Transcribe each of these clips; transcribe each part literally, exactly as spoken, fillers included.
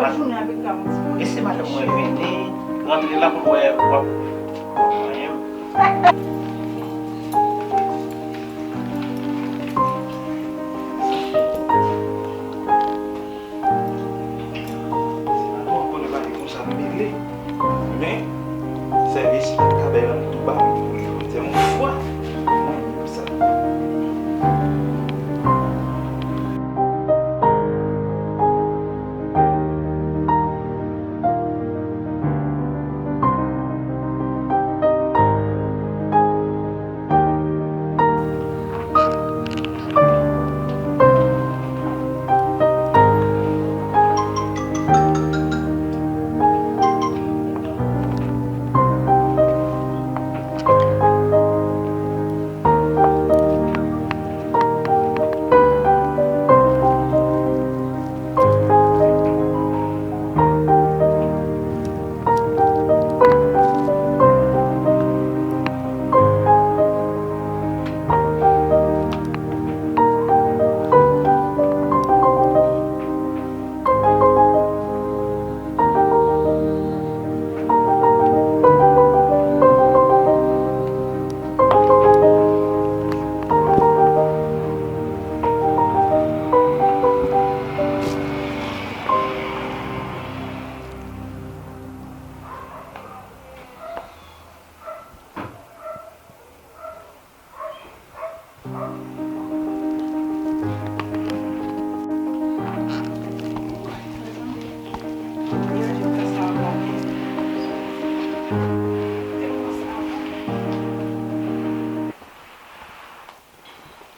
Jounen ap eklate yon ti pwen. E se madanm mwen vini, rantre la pou l wè w ap, w ap manyen m. Senato ankò nan pale konsa mele. Men, sèvis pa t ka bay rann tou ba m pou li. Fè yon fwa. Mwen menm sa.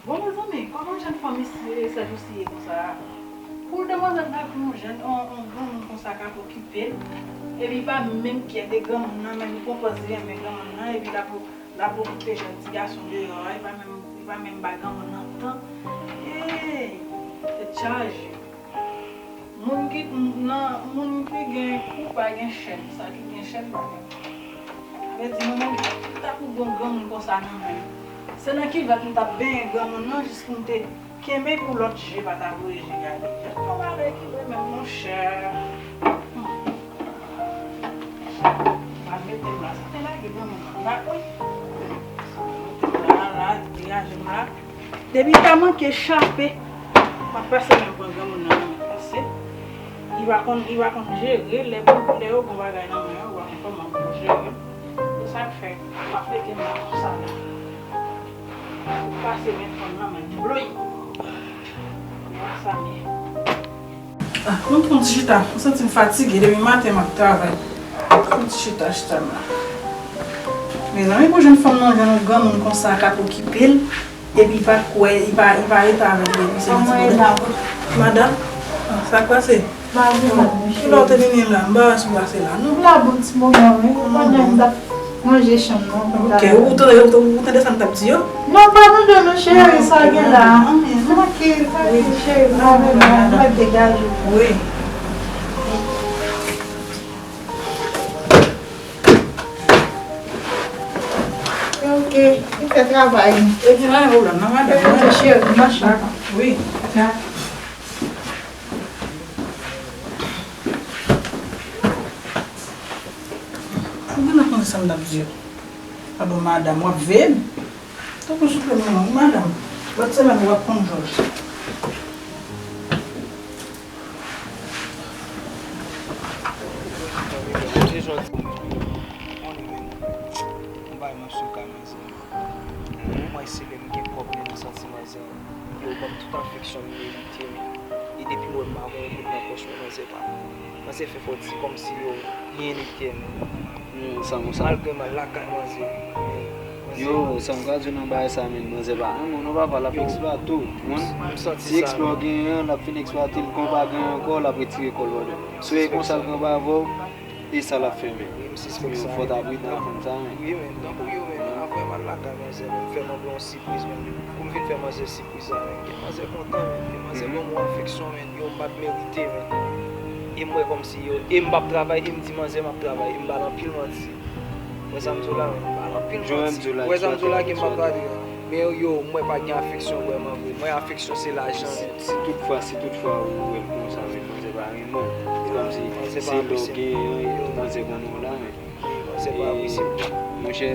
Bon, mezanmi, kòman jèn fanm isi, e, sèjousi ye konsa a? Pou demwazèl ta gen yon jèn, yon, yon granmoun konsa k ap okipe l, epi li pa menm kyè de granmoun nan, men li pran pòz li renmen granmoun nan, epi l ap, l ap okipe jèn ti gason deyò a, li pa menm, li pa menm ba granmoun nan tan. Ey, tèt chaje. Moun ki, nan, moun ki gen kou pa gen chèn, sa ki gen chèn pa gen kou. Sa vle di, mwen menm, m ta pou gon granmoun konsa nan men m. Se nan kivèt m t ap benyen granmoun nan jis pou m te kenbe pou lòt je pa ta voye je gade. Jan yon bagay ki vre menm, monchè. Hmm. M al mete m la, sa te lage granmoun nan la, wi. Mete m la, la, degaje m la. Depi ta manke chape, m ap pase men pran granmoun nan nan men pase. Li pa konn, li pa konn jere, lè pou, lè yo gon bagay nan men yo, ou pa konn kòman pou jere. Se sa k fè, m ap mete m la konsa la. Pase men pran nan men bloy. Konsa m ye. Ah, mwen pran ti chita. Mwen santi m fatige depi maten m ap travay. Pran ti chita, chita m la. Mezanmi, pou jèn fanm nan jwenn yon granmoun konsa k ap okipe l, epi li pa kwè, li pa, li pa rete avè l, epi se yon ti bout. Madanm, ah, sa k pase? Ki lè w te vini la? M pa wè si w pase la, non. M la bon ti moman, wi. Pandan m t ap ranje chanm nan, pou m ta. Ok, ou tande, ou, ou tande sa m t ap di yo? Non, pa tande non, cheri, sa gen la. Trankil, trankil, cheri, m ap degaje. Wi. Ok, li fè travay li. E di nan pwoblèm nan, madanm. Wi, cheri, m mache. Wi. Ou genlè konn sa m t ap di yo. Padon, madanm, w ap veye m. Tankou souple manman, wi, madanm. Lòt semèn, w ap konn jòj. Mwen, si lè m gen kòb, men m santi manzè. Yo ban m tout afeksyon m merite, men. E depi m wè m pa gen yon goud nan pòch mwen, manzè pa. Manzè fè fò di kòmsi yo byen ete, men. Hmm, sa konsa. Malgre m al lakay manzè, men manzè. Yo, sa m ka di w nan bagay sa, men, manzè pa renmen w non, papa, l ap eksplwate w, ou konprann? M santi sa. Si eksplwa w genyen an, l ap fin eksplwate l, kon w pa genyen ankò, l ap retire kò l pandan. Si w e konsa l kanpe avè w, e sa l ap fè, men. Wi, m sispèk sa. Fò w ta pridan avè m sa, men. Wi, men, tankou yo, men, apre m al lakay manzè, men, m fè manzè yon sipriz, men. Kou m fin fè manzè sipriz la, men, gen manzè kontan, men, gen manzè ban m yon afeksyon, men, yo m pa t merite, men. E m wè kòmsi yo, e m p ap travay, e m di manzè m ap travay, e m ba l anpil manti. Wè sa m di w la, men, m ba l anpil manti. Wè sa m di w la, ke m p ap travay. Men yo, m wè pa gen afeksyon vrèman vre. Mwen afeksyon se lajan. Si, si toutfwa, si toutfwa ou wè l konsa, men manzè pa renmen w. Se kòmsi Se lè w gen yon manzè konn ou la, men. Se pa posib. Monchè,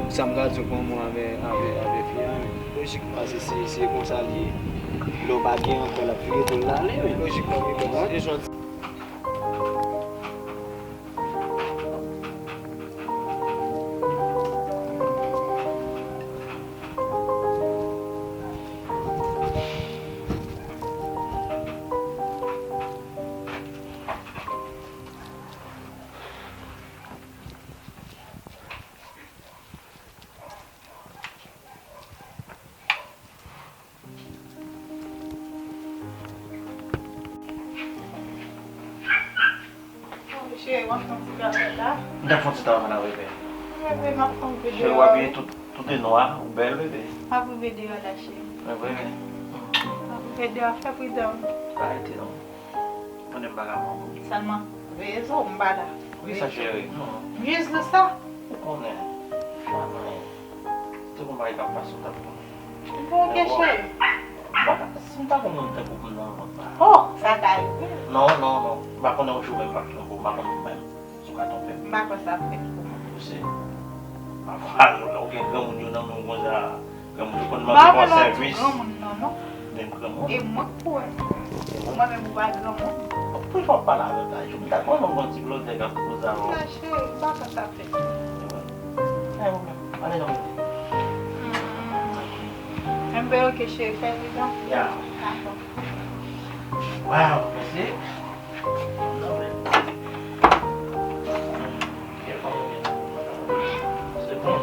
sa m ka di w pou mwen avè, avè, avè fi a, men. Lojikman. Paske se, se konsa l ye. Lè w pa gen ankò, l ap vire do l ale, men. Lojikman, wi, men. E jan Cheri, w ap fè yon ti travay la? M t ap fè yon ti travay la, bebe. Bebe, m ap fè yon videyo. Cheri, w abiye tout, tout de nwa, ou bèl, bebe. M ap rive deyò la, cheri. Mwen vre, men. M ap rive deyò, fè pridan. Pa rete, non. Konnen m vagabon. Sèlman, rezon, m pa la. Wi, sa cheri, non. Jis de sa. Ou konnen, fwa mwen, tout moun bagay k ap pase, ou t ap konnen. Bon, ok, cheri. M pa ka, si m ta konn moun tankou m nan, mwen pa. Oh, sa ka rive. Non, non, non. M pa konnen yon jou menm m p ap twonpe w, m pa konnen menm. Si w ka twonpe m. M pa kwè sa ap fèt pou mwen. Ou se. M pa kwè, lè w gen granmoun yo nan men w konsa, granmoun yo konn mande w yon sèvis. M pa vle w di granmoun nan, non. Menm granmoun. E mwen k pou wè. Mwen menm ou pa granmoun. Poukisa w pale avè m la? M ta konn yon bon ti blòdè k ap koze avè w. Sa cheri, m pa kwè sa ap fèt. Ay, mwen menm. Ale non, bebe. Enben, ok, cheri, fè pridan. Ya. Dakò. Wow, mèsi. Non, men. Se bon.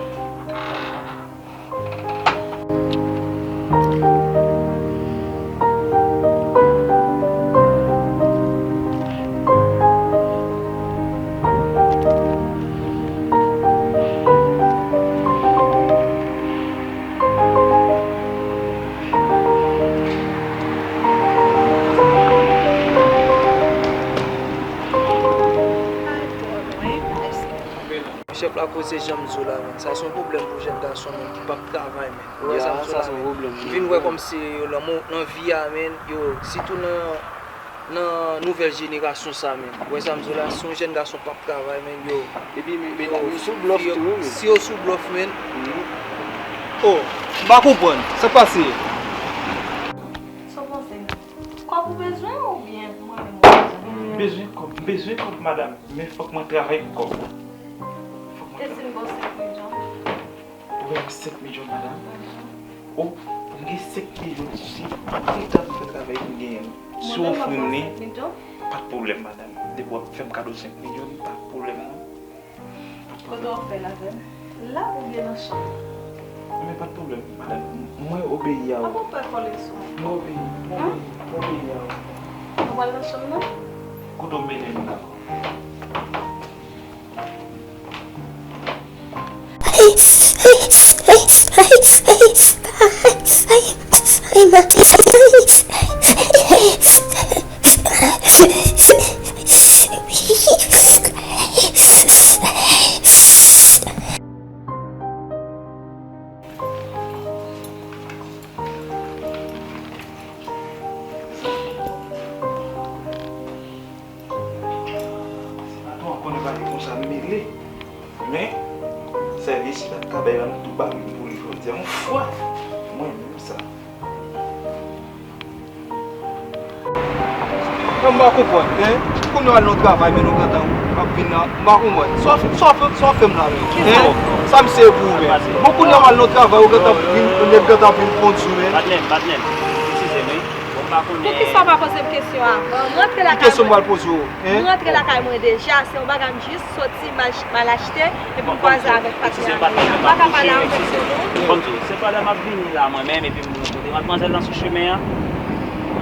Chèf la koze jan m di w la, menn. Sa se yon pwoblèm pou jèn gason, menn, ki p ap travay, menn. Ou wè sa m di w la, menn? M vin wè kòmsi yo nan mo-, nan vi a, menn, yo, sitou nan, nan nouvèl jenerasyon sa, menn. Ou wè sa m di w la, si yon jèn gason p ap travay, menn, yo, epi, men, medam yo sou blòf tou, wi, menn. Si yo sou blòf, menn. Oh, m pa konprann. Sa k pase? Sa w panse? Kòb ou bezwen oubyen mwen menm ou bezwen? M bezwen kòb, m bezwen kòb, madanm, men fòk mwen travay pou kòb la. Fòk mwen travay. E si m ba w senk milyon? Ou ba m senk milyon, madanm? Mhm. O, m gen senk milyon, si tout tan m fè travay m genyen l. Si w ofri m li, pa t pwoblèm, madanm. Depi w ap fè m kado senk milyon, pa t pwoblèm, non. Kote w ap fè l avè m? La oubyen nan chanm? Men pa t pwoblèm, madanm. Mwen obeyi a w. Apa w pè kole sou mwen? Mwen obeyi, mwen obeyi, mwen obeyi a w. Nou pral nan chanm nan? Kote w mennen m la? Senatè a konnen bagay konsa m mele, men sèvis la t ka bay la m tou ba m pou li jodi a. Yon fwa, mwen menm sa. Mwen m pa konprann, en. Kounye a w al nan travay, men nou gentan ap vin la. M pa konprann. Sa w fè, sa w fè, sa w fè m la, men? Ki sa? Sa m se pou ou, men? Bon, kounye a w al nan travay, ou gentan vin, nèg gentan vin kondui, men. Patnè m, patnè m, eskize m, wi. Bon, m pa konnen. Poukisa w pa poze m kesyon avan? M rantre lakay mwen. Ki kesyon m pral poze w, en? M rantre lakay mwen deja, se yon bagay m jis soti, m al, m al achte, epi m kwaze avèk patnè a. M pa ka pale avèk ou non. Bon, se pandan m ap vini la mwen menm, epi m rankontre madmwazèl lan sou chemen an.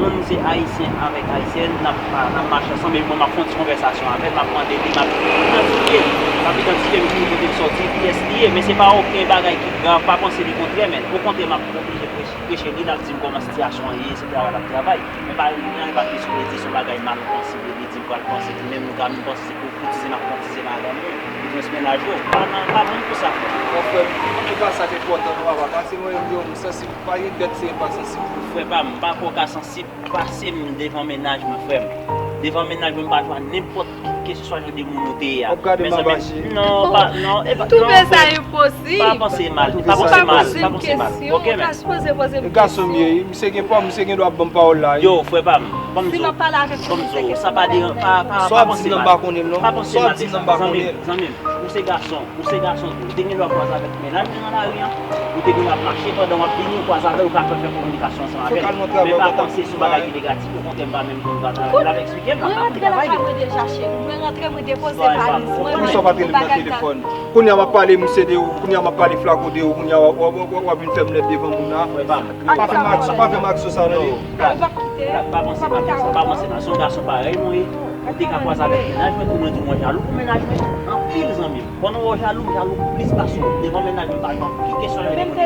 Moun se ayisyen avèk ayisyèn, n ap, n ap mache ansanm, epi mwen m ap fè yon ti konvèsasyon avè l, m ap mande li, m ap idantifye l, m ap idantifye l, m konnen kote l sòti, kiyès li ye, men se pa okenn bagay ki grav, pa panse li kontrè, men okontrè, m ap oblije preche, preche li, l ap di m kòman sitiyasyon an ye, se travay l ap travay. Men pa, li anyen pa plis pou li di se yon bagay mal panse, li di m pral panse li menm, li ka menm panse se pou, pou koutize m ap koutize madanm li, biznis mennaj yo. Pa nan, pa nan pou sa. Bon, frè m, e pa sa k enpòtan non, papa, paske mwen menm, yo, m sansib, pa gen bèt se pa sansib. Frè pa m, m pa kwè w ka sansib pase m devan mennaj mwen, frè m. Devan mennaj mwen, m pa jwe a nenpòt ki keseswa jan de moun ou te ye a. W ap gade m anba je. Non, pa, non, e pa, non, frè. M twouve sa enposib. Pa panse mal, pa panse mal, pa panse mal. Ok, men. Ou ka sipoze poze m kesyon. E gason m ye, misye gen pa, misye gen dwa ap ban m pawòl la. Yo, frè pa m, ban m di w, ban m di w, sa pa deran-, pa, pa, pa panse mal. Sa w ap di m nan m pa konnen l non. Pa panse mal de sa, zanmi m, zanmi m. Ou se gason, ou se gason tou. Ou te gen dwa kwaze avèk mennaj mwen nan lari an. Ou te gen dwa ap mache pandan w ap vini, ou kwaze avè l, ou ka fè, fè kominikasyon ansanm avè l. Men pa panse sou bagay ki negatif, okontrè, m pa menm konn travay. L ap eksplike m, m ap travay li. Mwen rantre lakay mwen deja, cheri. Mwen rantre, mwen depoze valiz mwen, m al pou bagay sa. Kounye a m ap pale misye de ou, kounye a m ap pale Flaco de ou, kounye a w ap, w ap, w ap, w ap vin fè m lèd devan moun nan. Pa fè m ak, pa fè m ak sa non. Pa panse mal, pa panse mal. Se yon gason parèy mwen ye. Ou te ka kwaze avèk mennaj mwen pou mwen di w mwen jalou pou mennaj mwen. Anpil, zanmi m. Pandan w wè w jalou, m jalou plis pase w. Devan mennaj mwen, pa janm ki kesyon yo de moun ki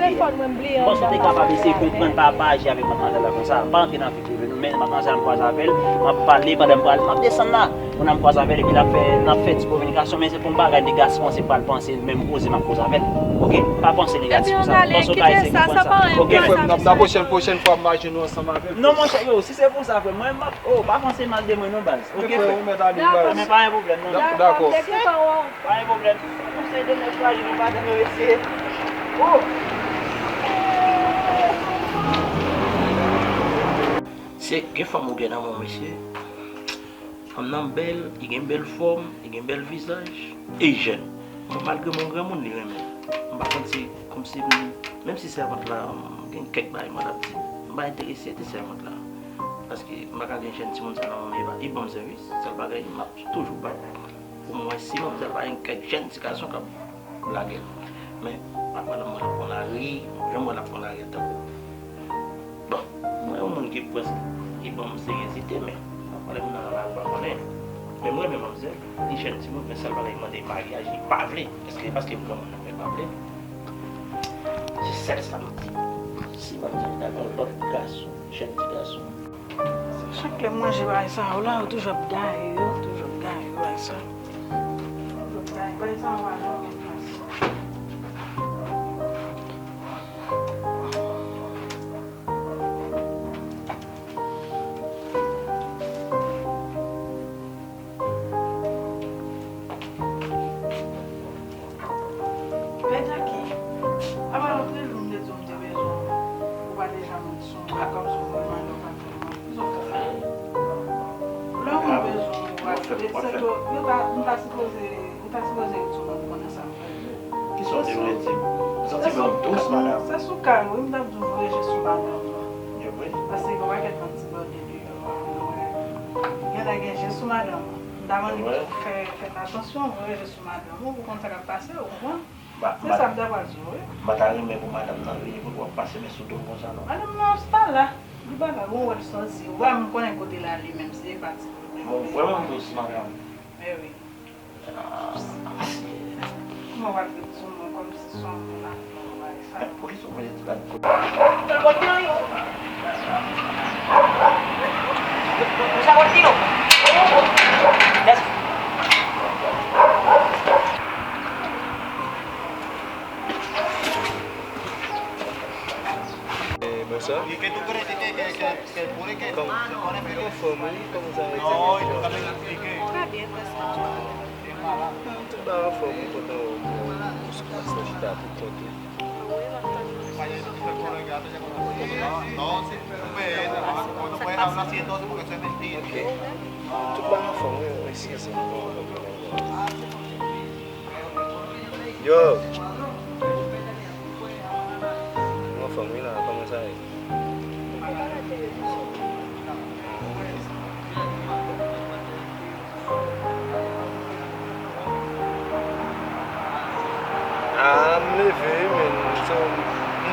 ye. M panse w te kapab eseye konprann, pa, pa aji avèk madmwazèl la konsa. Pa antre nan vi prive nou, men madmwazèl la m kwaze avè l, m ap pale pandan m pral, m ap desann la. Kounye a m kwaze avè l, epi l ap fè, n ap fè ti kominikasyon, men se pou yon bagay negatif, panse pral panse, menm koze m ap koze avè l. Ok? Pa panse negatif konsa. Panse w ka eseye konprann sa. Ok, frè m, n ap, nan pwochèn, pwochèn fwa m va jwenn ou ansanm avè l. Non, monchè, yo, si se pou sa, frè, mwen, m ap, oh, pa panse mal de mwen non, baz. Ok, frè. Dakò. Men pa gen pwoblèm, non. Dakò. Pa gen pwoblèm. Konsèy de nèg frajil, nou pa janm eseye. Oh! Se gen fanm ou gen nan men w, mesye. Fanm nan bèl, li gen bèl fòm, li gen bèl vizaj, e li jèn. Bon, malgre mwen granmoun, li renmen m. M pa konn si, kòmsi, menm si sèvant la, m gen kèk bagay mwen ap di, m pa enterese de sèvant la. Paske m pa ka gen jèn timoun sa nan men m, li ban m sèvis. Sèl bagay, m ap toujou bat pou m wè si manmzèl pa gen kèk jèn ti gason k ap lage l. Men, pa pale m wè l ap pran lari, jan m wè l ap pran lari a tankou. Bon, mwen yon moun ki prèske, ki ban m seryezite, men pa pale m nan lari, m pa konnen. Men m renmen manmzèl, li jèn timoun, men sèl bagay li mande maryaj, li pa vle. Èske se paske m granmoun nan, men pa vle? Se sèl sa m di. Si manmzèl ta gen yon lòt gason, jèn ti gason. Chak lè m manje bagay sa yo la, yo toujou ap gaye yo, toujou ap gaye bagay sa. Toujou ap gaye bagay sa yo, pa janm gen plas. Pè Jacky, apa lòt jou m te di w m te bezwen w, ou pa te janm ret sou mwen, a kòmsi w vin mande w pa t vin mande. Kisa w fè sa? Lè moun bezwen w, ou pa t ret, se ke yo ta, m ta sipoze, ou ta sipoze ret sou mwen pou konnen sa m fè. Kisa w te vle di? M santi m dous, madanm. Se sou kay, wi, m t ap di w voye je sou madanm nan. E vre? Paske gen yon pakèt bann ti blòdè deyò a, mwen wè. Genlè gen je sou madanm nan. M ta mande pou w fè, fè atansyon, voye je sou madanm ou pou konn sa k ap pase, ou konprann? Se sa m ta pral di w, wi. M pa ta renmen pou madanm nan vini pou l wè w ap pase men sou do m konsa, non. Madanm nan pa la. Li pa la, bon, wè l sòti. Wè, m konnen kote l ale menm, se pa ti pwoblèm. Bon, vrèman m dous, madanm. Men wi. Ah, Senyè. Kòman w ap vin sou mwen kòmsi se yon moun ap fè yon bagay sa? Poukisa w voye ti bagay? Sa kontinye. Mèsi. Eh, bonswa. Kòman, kòman sa ye? Trè byen, frè Samuel. Tout bagay anfòm, wi, kontan wè w, bonswa, chita tout kote. Wi, m ap tann ou. Ok. Tout bagay anfòm, wi, eskize m. Yo! Mwen anfòm wi la, kòman sa ye? Ah, m leve wi, men. So, m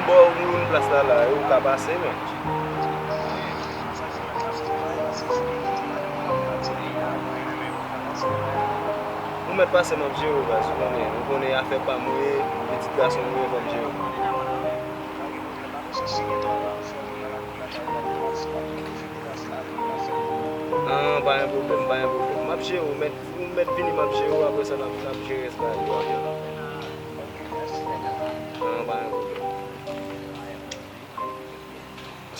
ba w moun plas la la, ou ka pase, men. Ou mèt pase, m ap jere w, baz, ou konnen, ou konnen afè pa m ou ye, pitit gason m ou ye, fò m jere w. Ah, pa gen pwoblèm, pa gen pwoblèm. M ap jere w, mèt, ou mèt vini, m ap jere w, apre sa, n ap, n ap jere rès bagay yo. Ah, pa gen pwoblèm.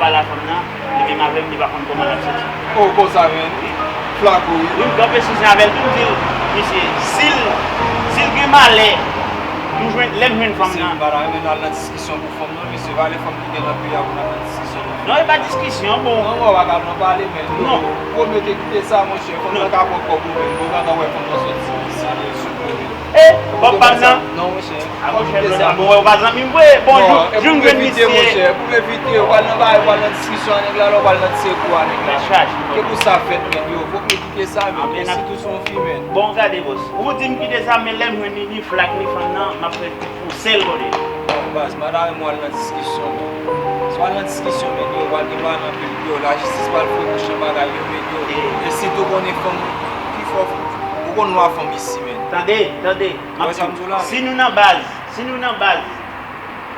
pale a fanm nan, li menm avè m, li pa konn kòman l ap santi. Oh, konsa menm. Flako, wi. Wi, m kanpe sou sen avè l tou, m di l, misye, si l, si l gen malè, nou jwenn, lè m jwenn fanm nan. Misye, m pa ta renmen n al nan diskisyon pou fanm nan, mesye, pa lè fanm ki gen nan peyi a pou n al nan diskisyon. Non, e pa diskisyon, bon. Non, bon, pa ka nan pale, men. Non. Pwomete kite sa, monchè. Fanm nan ka pran kòb ou menm. Ou gentan wè fanm nan soti isi, li sou pwomete. E, kòb pa m nan. Non, monchè. A, monchè, Brother, bon, wè, ou pa zanmi m vre. Bon, jou, jou m jwenn misye. Monchè, pou m evite, ou pral nan bagay, ou pral nan diskisyon a nèg la, lè ou pral nan ti kou a nèg la. Men chaj. Ke pou sa fèt, men, yo, fòk nou kite sa, men, men sitou se yon fi, men. Bon, gade, bòs. Ou di m kite sa, men lè m jwenn li, ni flak, ni fanm nan, m ap fè yon sèl kote. Bon, baz, m pa ta renmen w al nan diskisyon, men. Si w al nan diskisyon, men, yo, w al gen bagay anpil pou yo. Lajistis pral fouye bouch nan bagay yo, men, yo. E sitou konnen fanm, pi fò, ou konn lwa fanm isi, men. Tande, tande. M ap di w, si nou nan baz, si nou nan baz,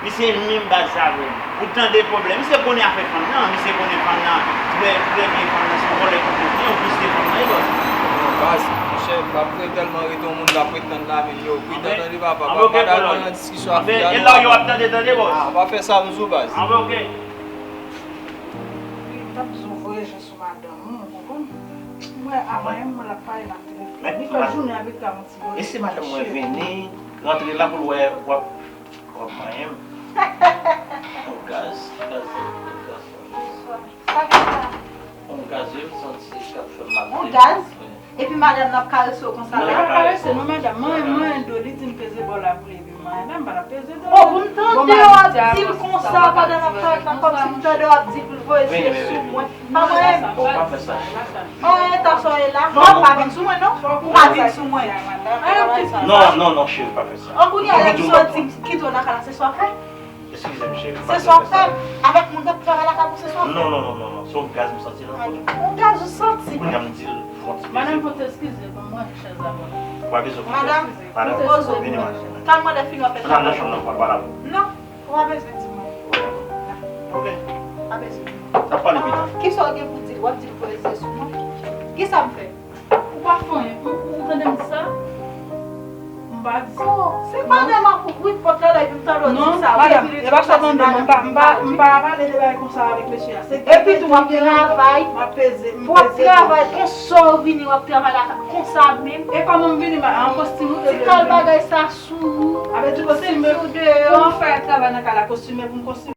misye menm baz sa vre. Ou tande pwoblèm. Misye konnen afè fanm nan, misye konnen fanm nan trè, trè byen, fanm nan se yon vòlè kote l ye, ou plis ke fanm nan, e bòs. Baz, monchè, m ap tèlman rete yon moun la pretann la, men yo, pretann tande papa, papa, pa nan diskisyon a fi a, e lè yo ap tande, tande, bòs. Ah, pa fè sa, m di w, baz. Anben, oke. Wi, m t ap di w voye jan sou madanm ou, ou konprann? Mwen, a mwen menm, mwen l ap pale, l ap trete. Li fè jounen avèk la, yon ti vòlè. E si madanm mwen vini, rantre la pou l wè w ap, w ap manyen m? On gaz, gaz, gaz. Sa ki sa? On gaz, wi, m santi k ap fè m mal. On gaz? Wi. Epi madanm nan ap karese w konsa la? Non, li pa karese non, madanm. Mwen, mwen, do, li di m peze bò la pou li, epi mwen, la, m pa t ap peze do. Oh, pou m tande w ap di l konsa pandan m ap travay la, kòmsi m tande w ap di pou l voye je sou mwen. Pa mwen. Bon, pa fè sa. Oh, e ta sa w ye la? Non, pa vin sou mwen, non. Ou pa vin sou mwen. Non, non, non, cheri, pa fè sa. Oh, kounye a, lè m soti, m kite w nan kay la, se sa w fè? Eskize m, cheri, pa fè sa. Se sa w fè? Avèk moun k ap travay lakay ou, se sa w fè? Non, non, non, non, non. Se yon gaz m santi nan kò m. Yon gaz ou santi? Kounye a m di l, fè yon ti Madanm, fò w eskize pou mwen, chèz la bon. Ou pa bezwen. Madam, Madam, poze w. vini, madam. Tann mwen lè fini w ap fè Ann al nan chanm nan pou al pale avè w. Non, ou pa bezwen di mwen. Ok. Pa bezwen di mwen. N ap pale pita. Kisa w gen pou di l? W ap di l pran egzèsis mwen? Kisa m fè? Ou pa fè anyen. Ou, ou tande m di sa? M pa di sa. Oh, se pa menm ap ouvri pòt la la epi m tande w di sa. Non, madam, e pa sa tande m, m pa, m pa, m pa pale de bagay konsa avèk mesye a. Se Epi tou w ap travay, m ap peze, m w ap peze. Travay, konsa w vini, w ap travay la konsa menm. E kòman m vini ma- an kostim ou te Ti kal bagay sa sou ou. Avè di kostim Senti w pou deyò. m fè travay nan kay la, kostim pou m kostim.